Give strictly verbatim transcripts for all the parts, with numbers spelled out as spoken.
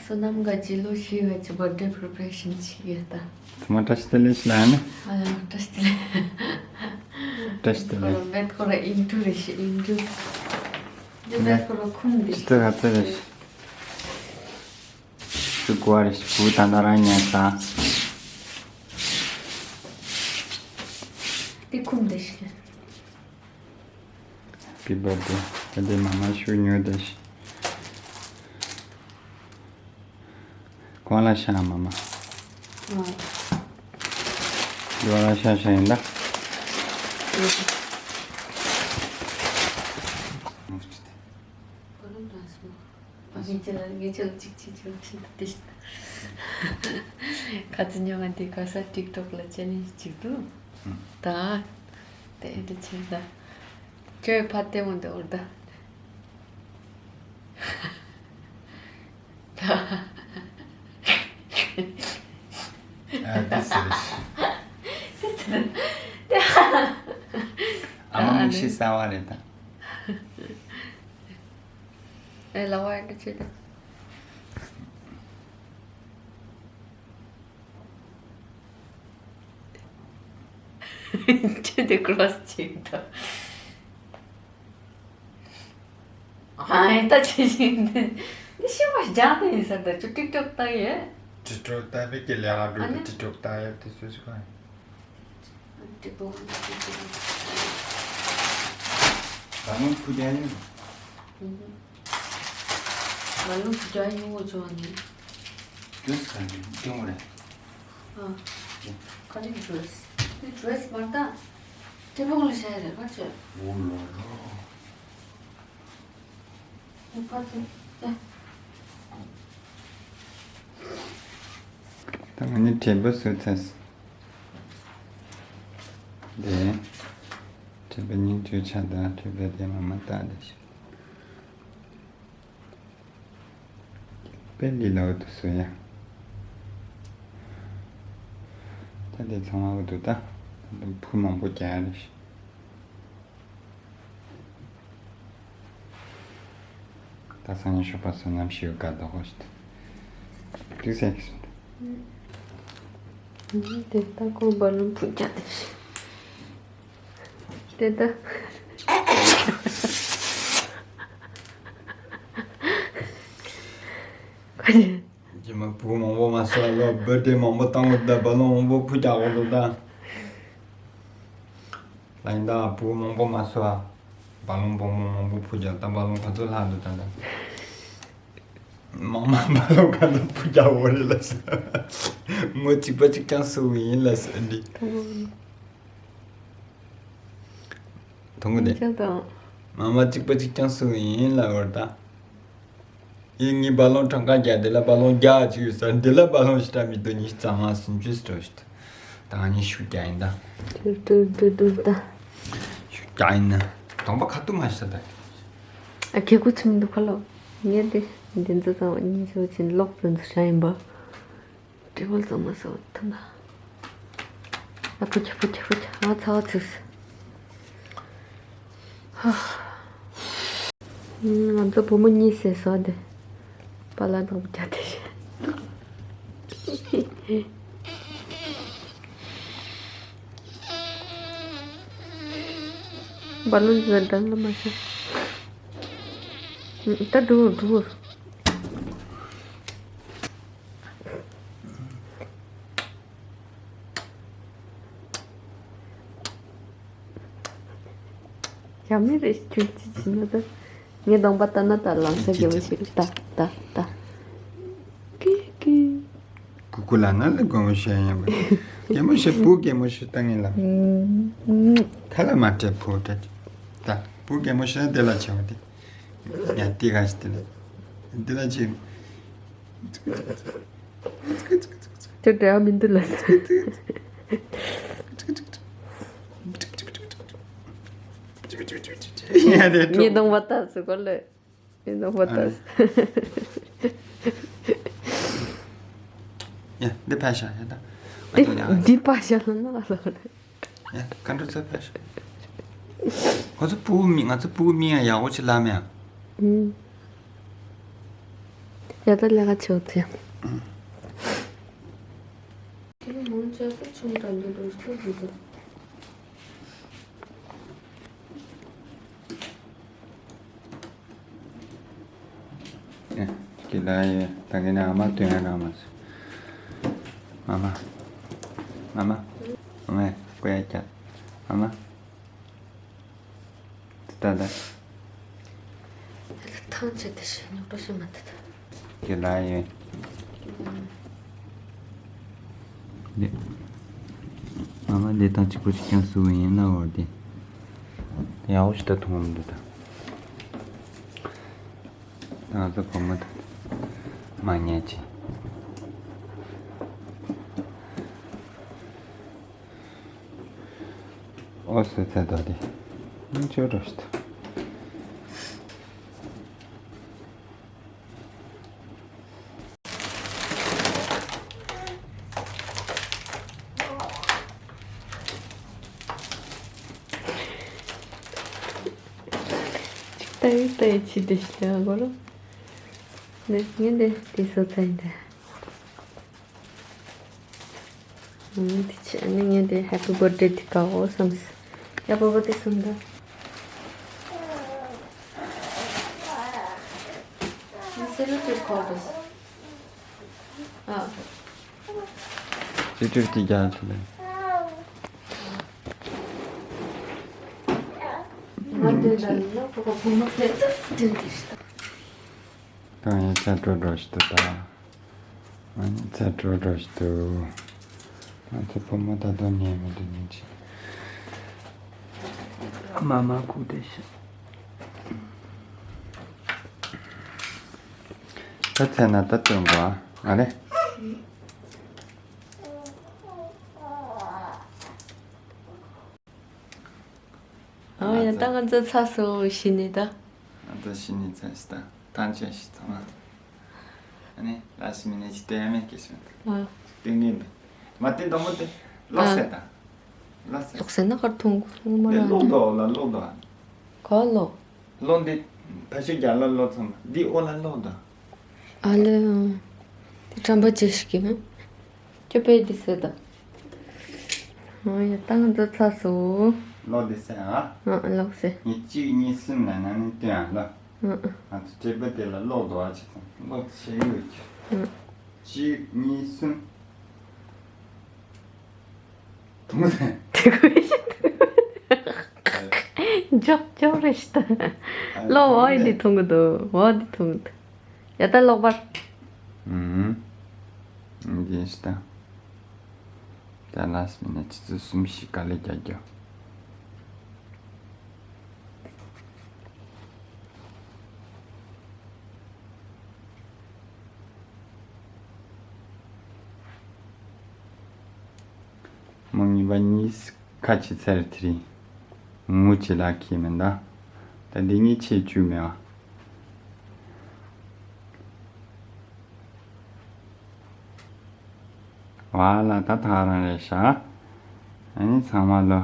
བསོད་ནམས་དགའ་སྐྱིད་ལོ་བཞི་བའི་ཅི་བར་ཌེ་པི་རི་པེ་རེ་ཤན་བྱེད་ཀྱི་ཡོད་ད། ཚང་མ་བཀྲ་ཤིས་བདེ་ལེགས་ཞུ་ལ་ཡ་ནི། ཨ་ཡ་བཀྲ་ཤིས་བདེ་ལེགས། བཀྲ་ཤིས་བདེ་ལེགས། ཁོ་རང་མེད་ཁོ་རང་ཨིན་ཊུ་རེ་ཤི་ཨིན་ཊུ། འདི་མེད་ཁོ་རང་ཁུམ་འདི་ཅི་ཙི་ག་ཙི་རེ་ཤི། ཤི་གོ་རེ་ཤི་བུ་ད་ན་རང་ཉལ་ས། འདི་ཁུམ་འདི་ཤི། Happy birthday. ཨ་དེ་མ་མ་ཤུ་ཉོ་དེ་ཤི། གོང་ལ་ཤ་མ་མ། ཨ། ལོ་ལ་ཤ་ཤ་ཡིན་ད། ཨ། ངེད་ཅག་ལ་ངེད་ཅག་ལ་གཅིག་གཅིག་གཅིག་གཅིག་དེ་ཤི། ཁ་ཚི་ཉོ་ང་དེ་ག་ས་ཊིག་ཊོག་ལ་ཅེ་ལེན་ཇི་གཅིག་འདུག་ད། དེ་འདི་ཆེ་ད། ཁྱོད་ཕ་ལྟད་མོ་འདི་འོར་ད། ཨ་དེ་ཟེར་ཤི། དེ་ཟེར། དེ་ཨ་མ་མིག་ཤེལ་གསར་བ་རེད་ད། ཨེ་ལ་བ་ཡ་ཆེ་ད། ཁྱོད་དེ་ཀྲོ་སི་ཅིག་ད། ཨ་ད་ཅི་ཞིག་འདི། འདི་ཤི་བ་སྦྱངས་ནས་ཡིན་ས་ད་ཅི་ཊིག་ཊོག་ལྟ་ཡོད། ཊིག་ཊོག་ལྟ་བའི་གི་ལས་ཀ་འགྲོ་ཨ་ནི། དེ་ཊིག་ཊོག་ལྟ་ཡོད་དེ་སུ་ཞིག་ག་ཡིན། ཊིག་ཊོག་ལྟ་ཡོད། ད་ནང་ཁུ་རྒྱ་ཡོད། ཨུ་ཧུ། ང་ལུག་རྒྱ་ཡིན་འོ་ཅོ་ནི། ཌེ་རེ་སི་ག་ནི་སྐྱོང་རེད། ཨ། ཀ་ནི་ཌེ་རེ་སི། ནི་ཌེ་རེ་སི་མ་ད། ཊེ་བལ་ལ་བཞག་རེད་པ་ཅོ། འོ་ལོ་ལོ། ནི་པ་ཏི། ཨ། ད་ང་ནི་ཊེ་བལ་སུ་ཚེས། དེ། ཊེ་བལ་ནི་ཅོ་ཆ་ད་ཊེ་བལ་དེ་མ་མ་ད་དེ་ཤི། པེ་ལི་ལ་འོ་དུ་སུ་ཡ། ད་དེ་ཚང་མ་འོ་དུ་ད། ཕུ་མང་པོ་རྒྱག་རེ་ཤི། ད་སང་ཉིན་ཤོག་པ་སོ་ནམ་ཤིའུ་ག་ད་ཧོ་ཤི། དུས་སེ་ཤི། དེ་ད་ཁོ་བ་ལུང་ཕུ་རྒྱག་དེ་ཤི། དེ་ད། ཁ་ཅིག་རྗེས་མ་བུ་མང་པོ་མ་སོ་ལོ་བར་ཐི་ཌེ་མང་པོ་བཏང་གོ་ད་བ་ལོང་མང་པོ་ཕུ་རྒྱག་གོ་འདུག་ད། ལ་ཡིན་ད་བུ་མང་པོ་མ་སོ་བ་ལོང་བོང་བོ་མང་པོ་ཕུ་རྒྱག་ད་བ་ལོང་ག་ཚོད་ལྷག་འདུག་ད་ད། མང་མ་བ་ལོང་ག་ཚོད་ཕུ་རྒྱག་འོ་རེད་ལ་ས། མོ་གཅིག་པ་གཅིག་རྐྱང་སུ་ཡིན་ལ་ས་འདི། མཐོང་གི་འདུག་ཁྱེད་དང་། མ་མ་གཅིག་པ་གཅིག་རྐྱང་སུ་ཡིན་ལ་འོར་ད། ཡིན་ངའི་བ་ལོང་གྲངས་ཀ་རྒྱག་འདི་ལ་བ་ལོང་རྒྱག་ཅིག་ཡོད་ས་འདི་ལ་བ་ལོང་ཞིག་ད་མི་འདུག་ཉི་ཤུ་རྩ་ལྔ་སུམ་ཅུ་སྤྲོ་ཞིག་ད་ང་གཉིས་ཤུགས་རྒྱག་ཡིན་ད། ཏུར་ཏུར་ཏུར་ཏུར་ད། ཤུགས་རྒྱག་ཡིན་ན། གདོང་པ་ཁ་ཐུག་མ་ཤི་ད། ཨ་ཁེ་ཁུ་ཚུམ་འདུག་ཁ་ལོ། ངས་འདི་འདི་ཚོ་ཚང་མ་གཉིས་ཤོག་ཅིན་ལོག་ཙམ་ཚུ་ཤ་ཡིན་པ། ཊེ་བལ་ཚང་མ་སོ་ཐུམ་ན། ཨ་ཕུ་ཁྱ་ཕུ་ཁྱ་ཕུ་ཁྱ་ང་ཚ་བ་ཚུགས། ཧ། ང་ཚོ་བུ་མོ་གཉིས་སེ་སོ་དེ། པ་ལ་དང་བརྒྱ་དེ་བཤད། བ་ལོན་ཟ་འགྲམ་ལ་མ་ཤོག་ད་འགྲོ་འགྲོ། ཡ་མི་རེ་ཁྱོད་ཅི་བྱེད་ན་ད། ངས་གདོང་པ་ལྟ་ན་ད་ལམ་སེང་གད་མོ་ཤོར་ད་ད་ད། ཀི་ཀི། ཀུ་ཀུ་ལ་ན་ལ་གད་མོ་ཤོར་ཡ་ཡིན་པ། གད་མོ་ཤོར་བུ་གད་མོ་ཤོར་ད་ངས་ལ། ཐ་ལ་མ་སྤྲད་བུ་སྤྲད། ད་བུ་གད་མོ་ཤོར་ན་དེ་ལ་བྱ་བ་དེ། ཡ་དེ་ག་ཞིག་དེ་ལ། དེ་ལ་བྱེད། ཁྱོད་འབྲེལ་བ་མི་འདུག་ལ། ཉེ་དང་བ་ཏ་ཟེར་གོ་ལེ། ཉེ་དང་བ་ཏ་ཟེར། ཡ་འདི་ཕ་ཤ་ཡ་ད། འདི་འདི་ཕ་ཤ་ལ་ན་ལ་ལ། ཡ་ཀ་འགྲོ་ཚ་ཕ་ཤ། ཁོ་ཚོ་ཕྲུ་གུ་མི་ང་ཚོ་ཕྲུ་གུ་མི་ཡང་ཡག་པོ་ཅིག་ལབ་མེད་ཨ། ཨུམ། ཡ་ད་ལས་ཀ་བྱེད་འོ་དེ། དེ་ནི་མང་ཆེ་བ་ཆུང་དྲགས་འདུག་འགྲོ་སྟོབས་འདུག་ཨེ། ཁྱེད་ལ་ཡོད་ད་གིན་ཨ་མ་དོན་ཡང་རང་མ་ཟེར། ཨ་མ། ཨ་མ། ཨ་མ་ཀོ་ཡ་ཀྱ། ཨ་མ། ད་ད། ཐང་ཆད་དེ་ཞེ་ཉོག་པོ་ཞིག་མ་ཐུབ་ད། ཁྱེད་ལ་ཡོད། འདི། ཨ་མ་འདི་དང་གཅིག་པོ་གཅིག་རྐྱང་བཟོས་པ་ཡིན་ན་འོ་དེ། ཡག་པོ་ཞིག་ད་མཐོང་མི་འདུག་ད། ང་ཚོ་བུ་མོ་ད་མ་ཉལ་ཅི། ཨོ་སི་ཚེ་ད་དེ། ནི་ཆོས་འགྲོ་ཞིག་ད། ཏའི་ཏའི་ཆི་དེ་ཤི་ལ་གོ་རོ། ནི་ངན་དེ་དེ་སོ་ཚན་དེ། ཨང་དེ་ཆི་ཨ་ནི་ངན་དེ་ཧེ་པི་བར་ཐ་ཌེ་དེ་ག་འོ་བསམ་སི། ཡ་པོ་པོ་དེ་སུམ་ད། ནི་སེ་ལོ་ཊེབ་ཁོ་དོ། ཨ། ཅི་ཅི་ཅི་རྒྱ་ཆུ་ལེ། ང་དེ་འདྲ་ཡིན་ན་ཁོ་ཁོ་བུ་མོ་དེ་ད་དེ་དེ་ཤི་ད། ད་ཡིན་ཚ་འགྲོ་འགྲོ་ཞིག་ཏུ་ད། ང་ཚ་འགྲོ་འགྲོ་ཞིག་ཏུ། ང་ཚོ་བུ་མོ་ད་དོ་ཉན་མི་འདུག་ཉན་ཅི། མ་མ་ཁུག་དེ་ཤི། ད་ཚེ་ན་ད་སྟོན་གོ་ཨ་རེ། ཨ་ཡ་ད་ང་ཚོ་ཚ་སོ་ཤི་ནི་ད། ང་ཚོ་ཤི་ནི་ཚ་ཤི་ད་ཐང་ཆད་ཤི་ཚང་མ། ཨ་ནི་ལ་ཤི་མི་ནི་ཅི་སྟོན་ཡ་མེད་ཀི་ཤི་མེད། ཨ། སྟོན་གི་མེད། མ་སྟོན་དང་མོ་དེ་ལོག་ཨ། སེ་ད། ལོག་སེ། ལོག་སེ་ན་གར་ཐུང་ཐུང་མ་ར་ལོག་ནི། དོ་ལ་ལོག་དོ། ག་ལོག་གློག་འདི་ཕ་ཤུལ་རྒྱ་ལ་གློག་ཚང་མ་འདི་ཨོ་ལ་གློག་དང་། ཨ་ལེ། དེ་ཁྲམ་པ་ཅི་ཞིག་གི་མིན། ཁྱོད་པས་འདི་ཟེར་དང་། ཨ་ཡ་ཏང་འདི་ཚ་སོ། གློག་འདི་ཟེར་ཨ། ཨ་གློག་ཟེར། ངས་གཅིག་གཉིས་གསུམ་ལ་ན་ནི་སྟོན་ཨ་ལ། ཨ་ཨ། ང་ཚོ་སྤྲད་པ་དེ་ལ་གློག་འདུག་ཨ་ཅི་ཚང་གློག་ཤེས་ཡོད་ཀྱི། ཨ། གཅིག་གཉིས་གསུམ། ཐུང་ཟེར། དེ་ཀོ་ཡི་ཤི་འདུག་འཇོག་འཇོག་རེ་ཤི་ད། ལོ་བ་ཡི་འདི་ཐུང་གི་འདུག་འོ་འདི་ཐུང་གི་འདུག་ཡ་ད་ལོག་པར། ཨུམ། འདི་ཤི་ད། ད་ལ་སི་མི་ན་ཆི་ཚུ་གསུམ་ཤི་ག་ལེ་རྒྱ་རྒྱོ། མོ་གཉིས་པ་གཉིས་ཁ་ཆེ་ཚར་དེ་རིང་ངུ་ཆེ་ལ་ཁྱེད་མིན་ད། ད་འདི་གཉིས་ཆེ་བཅུ་མེད་བ། བ་ལ་ད་ཐག་རང་རེད་ཤག་ཨ་ནི་ཚང་མ་ལོ།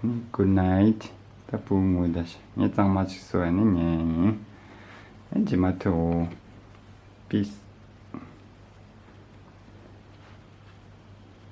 ནི་good night། ད་བུ་ངུ་ད་ཤག་ངས་གཙང་མ་ཅིག་བཟོ་ཨ་ནི་ཉན་ཡིན། ཨ་ཇི་མ་ཐུ་འོ། Peace།